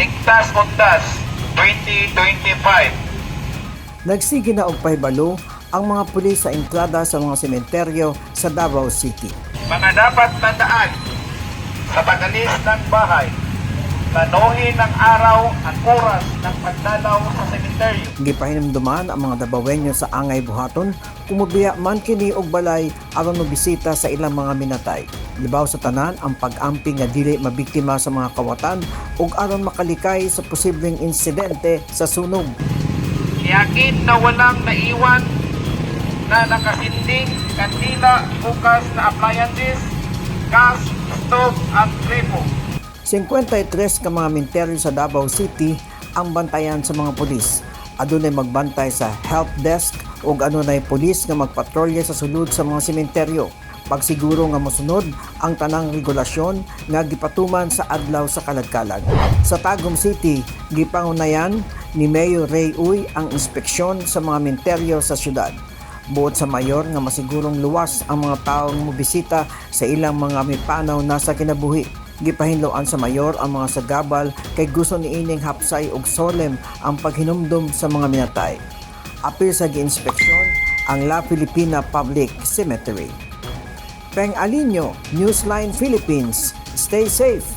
Ligtas Undas 2025. Nagsige na og pahibalo ang mga pulis sa entrada sa mga sementeryo sa Davao City. Mga dapat tandaan sa pag-alis ng bahay: planuhin ang araw at oras ng pagdalaw sa sementeryo. Gipahinumduman ang mga Dabawenyo sa angay buhaton kung mobiya man kini og balay aron mobisita sa ilang mga minatay. Libaw sa tanan ang pag-amping nga dili mabiktima sa mga kawatan ug aron makalikay sa posibleng insidente sa sunog. Tiyakin na walang naiwan na nakasinding kandila, bukas na appliances, gas, stove at gripo. 53 ka mga minteryo sa Davao City ang bantayan sa mga pulis. Adunay magbantay sa help desk ug adunay pulis nga magpatrolya sa sulod sa mga sementeryo. Pagsiguro nga mosunod ang tanang regulasyon nga gipatuman sa Adlaw sa Kalagkalag. Sa Tagum City, gipangunayan ni Mayor Ray Uy ang inspeksyon sa mga minteryo sa syudad. Buot sa mayor nga masigurong luwas ang mga taong mobisita sa ilang mga mipanaw na sa kinabuhi. Gipahinloan sa mayor ang mga sagabal kay gusto niining hapsay og solemn ang paghinumdom sa mga minatay. Apil sa giinspeksyon ang La Filipina Public Cemetery. Peng Alinio, Newsline Philippines. Stay safe.